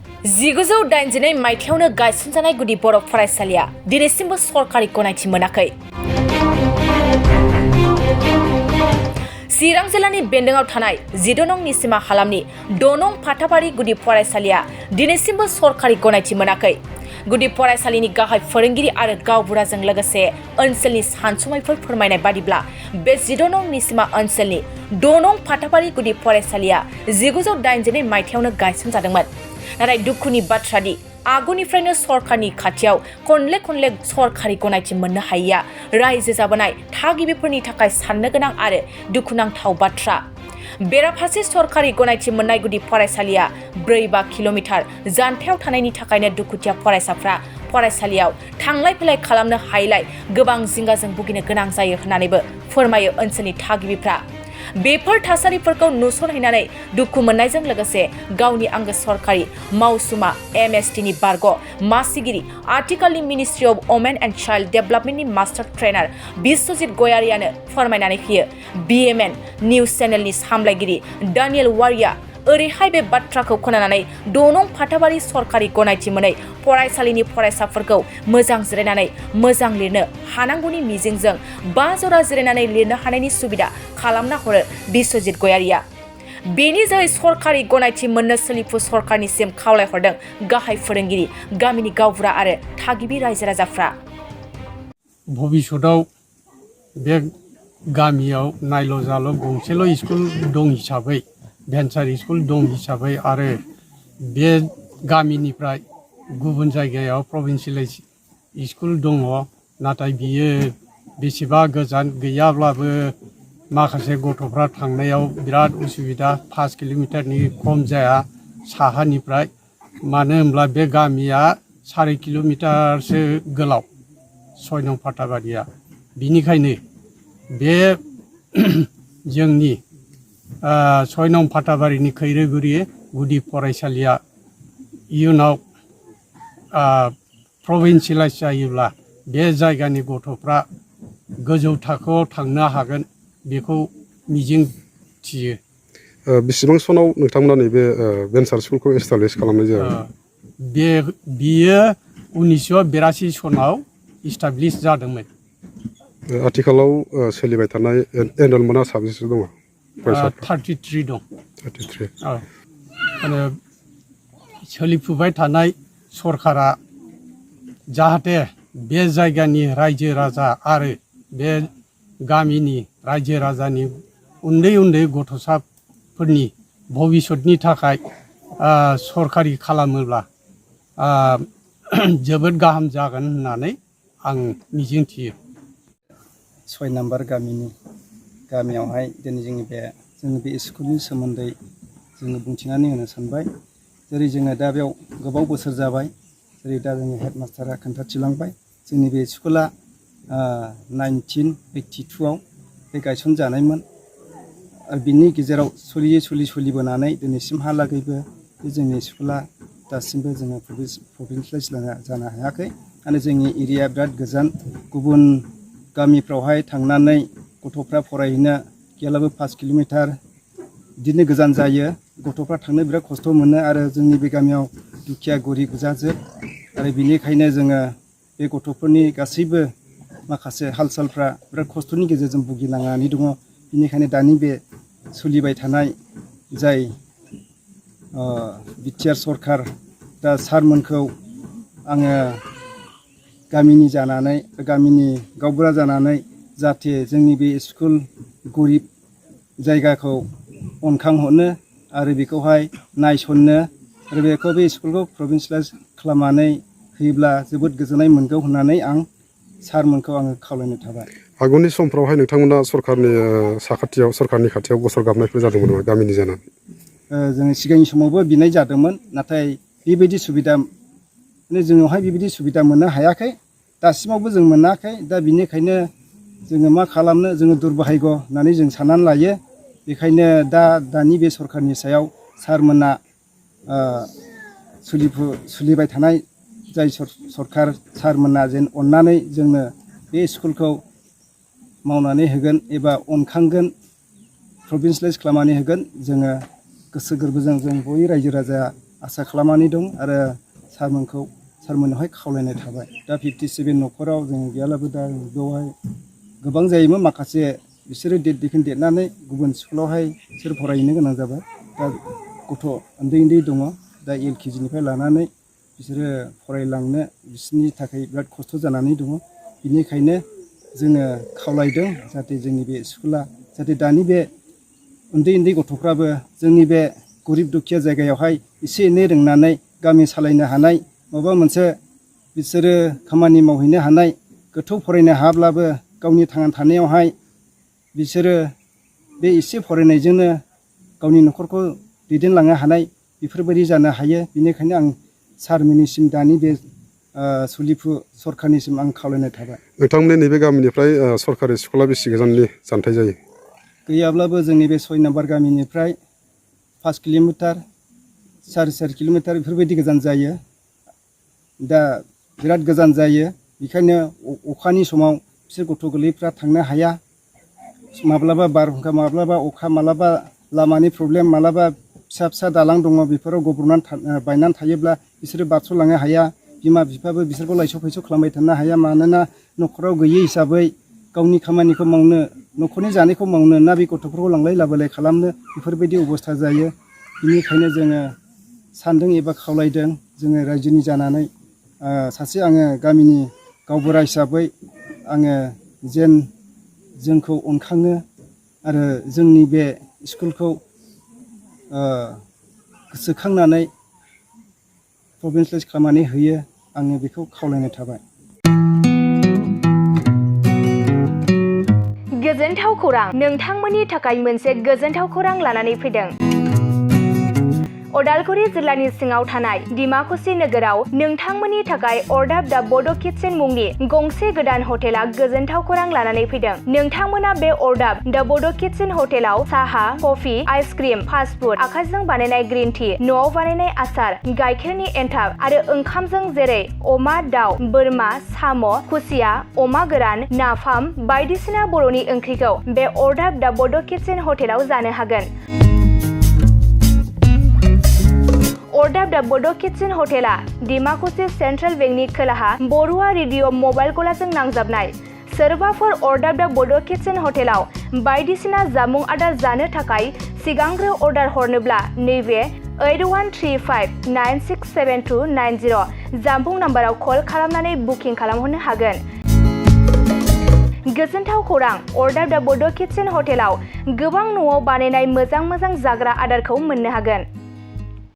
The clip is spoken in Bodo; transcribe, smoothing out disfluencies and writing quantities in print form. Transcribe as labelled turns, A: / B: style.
A: 1982 मायथाइयावनो गायसनजानाय गुदि बर' फरायसालिया दिनैसिमबो सरकारि गनायथि मोनाखै। चिरां जिल्लानि बेन्दोंआव थानाय 14 नं निसिमा हालामनि 6 नं फाथाबारि गुदि फरायसालिया दिनैसिमबो सरकारि गनायथि मोनाखै। गुदि फरायसालिनि गाहाय फोरोंगिरि आरो गावबुराजों लोगोसे ओनसोलनि सानसुमैफोर फोरमायनाय बादिब्ला बे 14 नं निसिमा ओनसोलनि 6 नं फाथाबारि गुदि फरायसालिया 1982 मायथाइयावनो गायसनजादोंमोन। नाथाय दुखुनि बाथ्रा दि आगुनिफ्रायनो सरकारनि खाथियाव खनले सरकारि गनायथि मोननो हायैया रायजो जाबोनाय थागिबिफोरनि थाखाय साननो गोनां आरो दुखुनांथाव बाथ्रा। बेराफारसे सरकारि गनायथि मोननाय गुदि फरायसालिया 4-5 किल'मिटार जानथायाव थानायनि थाखायनो दुखुथिया फरायसाफ्रा फरायसालियाव थांलाय फैलाय खालामनो हायैलाय गोबां जिंगाजों भुगिनो गोनां जायो होननानैबो फोरमायो ओनसोलनि थागिबिफ्रा। बेफोर थासारिफोरखौ नुसनहैनानै दुखु मोननायजों लोगोसे गावनि आंगो सरकारि मावसुमा MSTनि बारग' मासिगिरि आथिखालनि ministry of women and child डेभेलपमेन्टनि मास्टार ट्रेनार बिस्वजित गयारियानो फोरमायनानै होयो। BMN निउज चेनेलनि सामलायगिरि दानियेल वारिया ओरैहाय बे बाथ्राखौ खोनानानै 6 नं फाथाबारि सरकारि गनायथि मोनै फरायसालिनि फरायसाफोरखौ मोजां जिरायनानै मोजां लिरनो हानांगौनि मिजिंजों 5 जरा जिरायनानै लिरनो हानायनि सुबिदा खालामना हरो बिस्वजित गयारिया। बेनि जोहै सरकारि गनायथि मोननो सोलिफु सरकारनिसिम खावलायहरदों गाहाय फोरोंगिरि, गामिनि गावबुरा आरो थागिबि रायजो राजाफ्रा।
B: भबिष्यताव बे गामियाव नायल' जाल' गंसेल' स्कुल दं हिसाबै भेन्सार स्कुल दं हिसाबै आरो बे गामिनिफ्राय गुबुन जायगायाव प्रभिन्सियेलाइज स्कुल दङ, नाथाय बियो बेसेबा गोजान गैयाब्लाबो माखासे गथ'फ्रा थांनायाव बिराद उसुबिदा। 5 किल'मिटारनि खम जाया साहानिफ्राय, मानो होनब्ला बे गामिया 4 किल'मिटारसो गोलाव 6 नं फाथाबारिया। बिनिखायनो बे जोंनि 6 नं फाथाबारिनि खैरोगुरि गुदि फरायसालिया इयुनाव प्रभिन्सियेलाइज जायोब्ला बे जायगानि गथ'फ्रा गोजौ थाखोआव थांनो हागोन बेखौ मिजिं थियो।
C: बेसेबां सनाव नोंथांमोना नैबे भेन्सार स्कुलखौ एस्टाब्लिस खालामनाय जायो?
B: बियो 1982 सनाव इस्टाब्लिस जादोंमोन।
C: आथिखालाव सोलिबाय थानाय एनरलमेन्टआ साबेसे दङ?
B: 33 दं।
C: 33।
B: माने सोलिफुबाय थानाय सरकारा जाहाथे बे जायगानि रायजो राजा आरो बे गामिनि रायजो राजानि उन्दै उन्दै गथ'साफोरनि भबिष्यतनि थाखाय सरकारि खालामोब्ला जोबोद गाहाम जागोन होननानै आं मिजिंथियो।
D: 6 नाम्बार गामियावहाय दिनै जोंनि बे स्कुलनि सोमोन्दै जोङो बुंथिनानै होनो सानबाय। जेरै जोङो दा बेयाव गोबाव बोसोर जाबाय, जेरै दा जोंनि हेडमास्टारा खोन्थाथिलांबाय, जोंनि बे स्कुला 1982आव बे गायसनजानायमोन आरो बिनि गेजेराव सोलिबोनानै दिनैसिमहालागैबो बे जोंनि स्कुला दासिमबो जोङो प्रभिन्सियेलाइज जानो हायाखै आरो जोंनि एरिया बिराद गोजान, गुबुन गामिफ्रावहाय थांनानै गथ'फ्रा फरायहैनो गैयाब्लाबो 5 किल'मिटार बिदिनो गोजान जायो। गथ'फ्रा थांनो बिराद खस्थ' मोनो आरो जोंनि बे गामियाव दुखिया गरिब गोजाजोब आरो बिनिखायनो जोङो बे गथ'फोरनि गासैबो माखासे हाल सालफ्रा बिराद खस्थ'नि गेजेरजों भुगिनांनानै दङ। बिनिखायनो दानि बे सोलिबाय थानाय जाय बिटिआर सरकार, दा सारमोनखौ आङो गामिनि गावबुरा जानानै जाहाथे जोंनि बे स्कुल गरिब जायगाखौ अनखांहरनो आरो बेखौहाय नायसननो आरो बे स्कुलखौ प्रभिन्सियेलाइज खालामनानै होयोब्ला जोबोद गोजोननाय मोनगौ होननानै आं सारमोनखौ आङो खावलायनो थाबाय।
C: आगुनि समफ्रावहाय नोंथांमोना सरकारनि खाथियाव गसर गाबनायफोर जादोंमोन नामा गामिनि जानानै?
D: जोङो सिगांनि समावबो बिनाय जादोंमोन, नाथाय बेबायदि सुबिदा जोंनावहाय बेबायदि सुबिदा मोननो हायाखै, दासिमावबो जों मोनाखै। दा बिनिखायनो जोङो मा खालामनो, जोङो दुर्भाग्य होननानै जों साननानै लायो। बेखायनो दानि बे सरकारनि सायाव सारमोना सोलिबाय थानाय जाय सरकार सारमोना जेन अननानै जोंनो बे स्कुलखौ मावनानै होगोन एबा अनखांगोन, प्रभिन्सियेलाइज खालामनानै होगोन, जोङो गोसो गोरबोजों जों बयबो रायजो राजा आसा खालामनानै दं आरो सारमोननावहाय खावलायनाय थाबाय। दा 57 न'खराव जों गैयाब्लाबो दा बेवहाय गोबां जायोमोन, माखासे बिसोरो देरनानै गुबुन स्कुलावहाय बिसोर फरायहैनो गोनां जाबाय। दा गथ' उन्दै दङ, दा LKG निफ्राय लानानै बिसोरो फरायलांनो बिसोरनि थाखाय बिराद खस्थ' जानानै दङ। बिनिखायनो जोङो खावलायदों जाहाथे जोंनि बे स्कुला जाहाथे दानि बे उन्दै गथ'फ्राबो जोंनि बे गरिब दुखिया जायगायावहाय एसे एनै रोंनानै गामि सालायनो हानाय, माबा मोनसे बिसोरो खामानि मावहैनो हानाय, गोथौ फरायनो हायाब्लाबो गावनि थांना थानायावहाय बिसोरो बे एसे फरायनायजोंनो गावनि न'खरखौ दैदेनलांनो हानाय बेफोरबायदि जानो हायो। बेनिखायनो आं सारमोननिसिम दानि बे सोलिफु सरखारनिसिम आं खावलायनाय थाबाय।
C: नोंथांमोननि नैबे गामिनिफ्राय सरकारि स्कुला बेसे गोजाननि जानथाय जायो?
D: गैयाब्लाबो जोंनि बे 6 नम्बर गामिनिफ्राय 5 किल'मिटार 4.5 किल'मिटार बेफोरबायदि गोजान जायो। दा बिराद गोजान जायो, बेखायनो अखानि समाव बिसोर गथ' गोरलैफ्रा थांनो हाया। माब्लाबा बारहुंखा, माब्लाबा अखा, माब्लाबा लामानि प्रब्लेम, माब्लाबा फिसा दालां दङ बेफोराव गब्र'नानै बायनानै थायोब्ला बिसोरो बारस'लांनो हाया। बिमा बिफाबो बिसोरखौ लाइस' फाइस' खालामबाय थानो हाया, मानोना न'खराव गैयै हिसाबै गावनि खामानिखौ मावनो, न'खरनि जानायखौ मावनो ना बे गथ'फोरखौ लांलाय लाबोलाय खालामनो बेफोरबायदि अबस्था जायो। बेनिखायनो जोङो सानदों एबा खावलायदों, जोङो रायजोनि जानानै सासे आङो गामिनि गावबुरा हिसाबै आङो जेन जोंखौ अनखाङो आरो जोंनि बे स्कुलखौ गोसोखांनानै प्रभिन्सियेलाइज खालामनानै होयो, आङो बेखौ खावलायनाय थाबाय।
A: गोजोनथाव खौरां, नोंथांमोननि थाखाय मोनसे गोजोनथाव खौरां लानानै फैदों। उदालगुरि जिल्लानि सिङाव थानाय डिमाकुसि नोगोराव नोंथांमोननि थाखाय अरदाब दा बड' किटचेन मुंनि गंसे गोदान हटेला गोजोनथाव खौरां लानानै फैदों। नोंथांमोना बे अरदाब दा बड' किटचेन हटेलाव साहा, कफि, आइसक्रिम, फास्टफुड, आखाइजों बानायनाय ग्रिन टि, न'आव बानायनाय आसार, गाइखेरनि एन्थाब आरो ओंखामजों जेरै अमा, दाउ, बोरमा, साम', खुसिया, अमा गोरान, नाफाम बायदिसिना बर'नि ओंख्रिखौ बे अरदाब दा बड' किटचेन हटेलाव जानो हागोन। अरदाब दा बड' किटचेन हटेला डिमाकुसि सेन्ट्रेल बेंकनि खोलाहा बरुवा रेडिअ' मबाइल गलाजों नांजाबनाय। सोरबाफोर अरदाब दा बड' किटचेन हटेलाव बायदिसिना जामुं आदार जानो थाखाय सिगांग्रो अर्डार हरनोब्ला नैबे 8135967290 जामबुं नाम्बाराव कल खालामनानै बुकिं खालामहरनो हागोन। गोजोनथाव खौरां, अरदाब दा बड' किटचेन हटेलाव गोबां न'आव बानायनाय मोजां जाग्रा आदारखौ मोननो हागोन।